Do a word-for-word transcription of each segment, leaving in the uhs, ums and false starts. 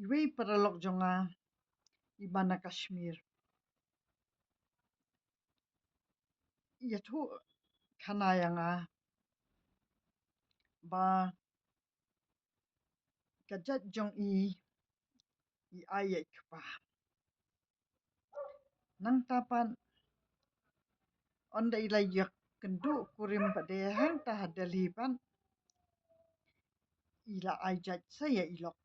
Iwei paralok jong nga, i ba na Kashmir, i ïathuh khana ïa nga ba ka jait jong i, i ai ïa i kpa. Nangta pat, ynda i la ïakynduh kurim pat de hangta ha Delhi pat, i la ai jait sa ïa i lok.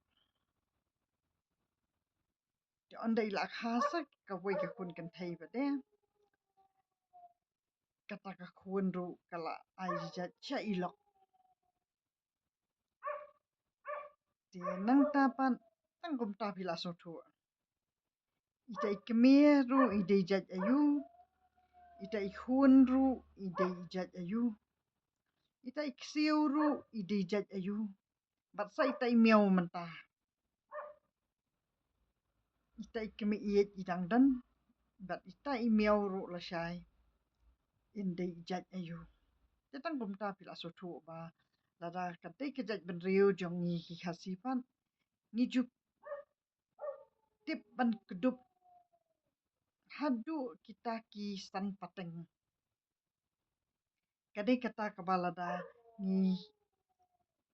Te ynda i la kha sa kawei ka khun kynthei pat de, kata ka khun ruh ka la ai jait sa i lok. Te nangta pat, tang kumta phi la sngewthuh. Ita i kmie ruh i dei jait aïu. Ita i khun ruh i dei jait aïu. Ita i ksiew ruh i dei jait aïu. Bad sa ita i miaw mynta. Ita i kmie ïeit i dang don. Bad ita i miaw ruh lashai, in dei jait aïu. Te tang kumta phi la sngewthuh ba lada ka dei ka jaitbynriew jong ngi ki Khasi pat, ngi ju tip ban kdup haduh kita ki san pateng. Ka dei kata kaba lada ngi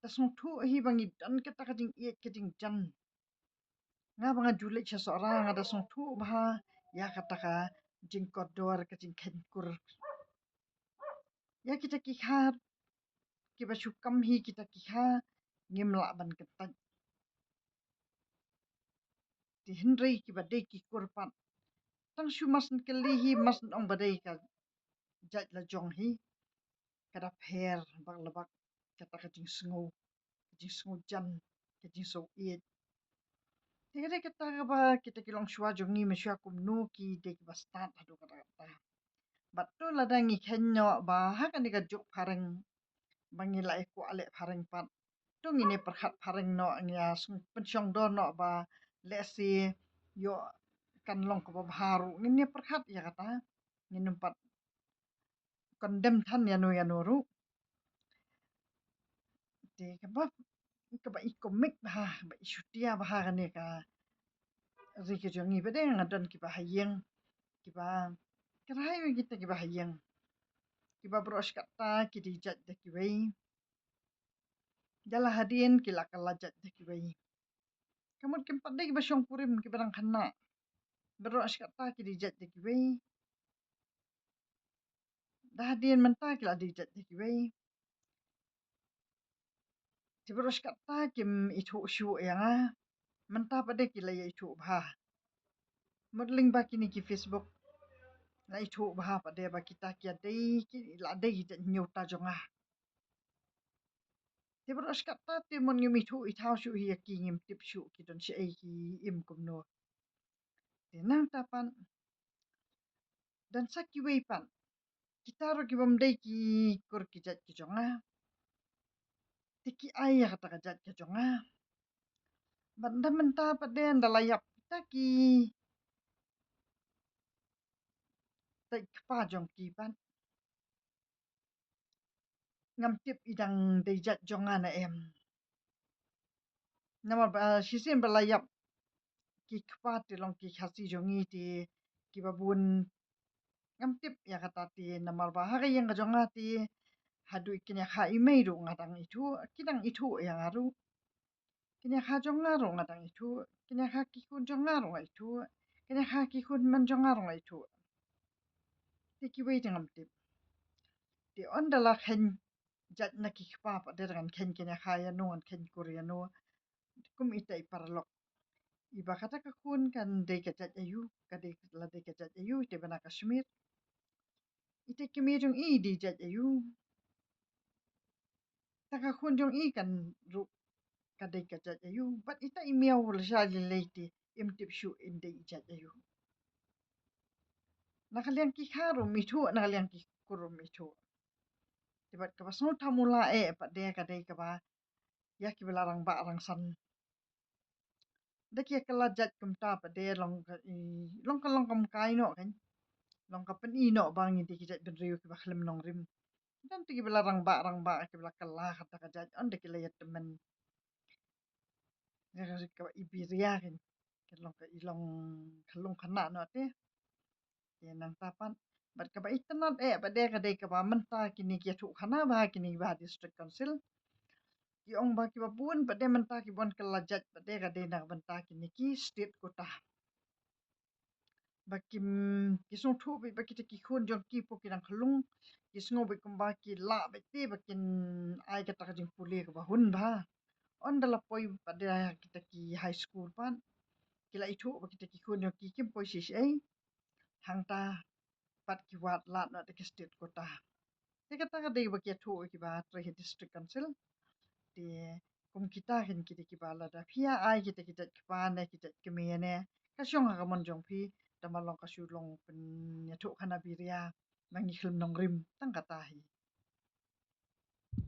da sngewthuh hi ba ngi don kata ka jingïeit ka jingjan. Nga ba nga ju leit sha Sohra nga da sngewthuh bha ïa kata ka jingkordor, ka jingkheiñ kur. Ïa kita ki kha kiba shu kam hi, kita ki kha ngim lah ban kyntait. Te hynrei kiba dei ki kur pat, tang shu mar syn kylli hi, mar syn ong ba dei ka jait la jong hi, ka da pher bak la bak kata ka jingsngew, ka jingsngew jan, ka jingsngew ïeit. Te ka dei kata kaba kita ki longshuwa jong ngi mynshuwa kumno ki dei kiba stad haduh katta katta. Bad to lada ngi kheiñ noh ba ha kane ka juk phareng ba ngi la ïa kwah leh phareng pat, to ngin ïa pyrkhat phareng noh, ngi ïa sng- pynshong dor noh ba lehse ïoh kan long kaba bha ruh, ngin ïa pyrkhat ïa kata. Ngin ym pat condemn than ïano ïano ruh. Te kaba, kaba i komik bha, kaba i shutia bha kane ka ri ka jong ngi ba dei nga don kiba ha ïing, kiba kyrhai ïa kita kiba ha ïing, kiba baroh shi katta ki dei jait da kiwei. Da la hadien ki la kylla jait da kiwei. Ka mut kim pat dei kiba shongkurim, kiba dang khynnah. Baroh shi katta ki dei jait da kiwei. Da hadien mynta ki la dei jait da kiwei. Te baroh shi katta kim ithuh shuh ïa nga. Mynta pat de ki la ïa ithuh bha. Mut lyngba kine ki Facebook la ithuh bha pat de ba kita ki ïa dei, ki la dei ki jait hynñiewta jong nga. Te baroh shi katta te mut ngim ithuh ithaw shuh hi ïa ki, ngim tip shuh ki don shaei, ki im kumno. Te nangta pat don sa kiwei pat, kita ruh ki bym dei ki kur ki jait ki jong nga, te ki ai ïa kata ka jait ka jong nga. Bad da mynta pat de ynda la ïap kita ki, kita ki kpa jong ki pat, ngam tip i dang dei jait jong nga ne em. Namar ba shisien ba la ïap ki kpa te long ki Khasi jong ngi te kiba bun, ngam tip ïa kata te, namar ba ha ka ïing ka jong nga te haduh i kñia kha i mei ruh nga dang ithuh, ki dang ithuh ïa nga ruh. Kñia kha jong nga ruh nga dang ithuh, kñia kha ki khun jong nga ruh nga ithuh, kñia kha ki khun hynmen jong nga ruh nga ithuh. Te kiwei te ngam tip. Te ynda la kheiñ jait na ki kpa pat de ngan kheiñ kñia kha ïano, ngan kheiñ kur ïano. Kum ita i paralok, iba kata ka khun kan dei ka jait aïu, ka dei, la dei ka jait aïu, ita ba na Kashmir. Ita i kmie jong i dei jait aïu. Ta ka khun jong i kan ruh ka dei ka jait aïu. Bad ita i miaw lashai lei lei te im tip shuh in dei i jait aïu. Na ka liang ki kha ruh im ithuh, na ka liang ki kur ruh im ithuh. Te bad kaba sngewthuh mo la eh pat de ka dei kaba ïa kiba la rangbah rangsan. Da ki ïa kylla jait kumta pat de long ka, i, long ka, long kam kai noh kan. Long ka pyni noh ba ngi dei ki jaitbynriew kiba khlem nongrim. Don te kiba la rangbah rangbah kiba la kylla kata ka jait, ynda ki la ïa tymmen. nga ka ri kaba i biria kin. Ka long ka i long ka long khana no te. Te nangta pat bad kaba itynnad eh bad de ka dei kaba mynta kine ki ïathuh khana ba kine ba district council. Ki ong ba kiba bun bad de mynta ki bun ka la jait bad de ka dei na mynta kine ki state quota. Ba kim ki sngewthuh bad ba kita ki khun jong ki po ki dang khlung ki sngew bad kumba ki lah bad te ba kin ai kata ka jingpule kaba hun ba. Ynda la poi bad de kita ki high school pat ki la ithuh ba kita ki khun jong ki kim poi shisha. Hangta pat ki wad lad na te ki state quota. Te kata ka dei ba ki ïathuh kiba trei ha district council. Te kum kita kin kita kiba lada phi ïa ai kita kita kiba ne kita kmie ne ka shong ha ka mon jong phi. Tama long ka shu long pynïathuh khana biria. Ma ngi khlem nongrim tang kata hi.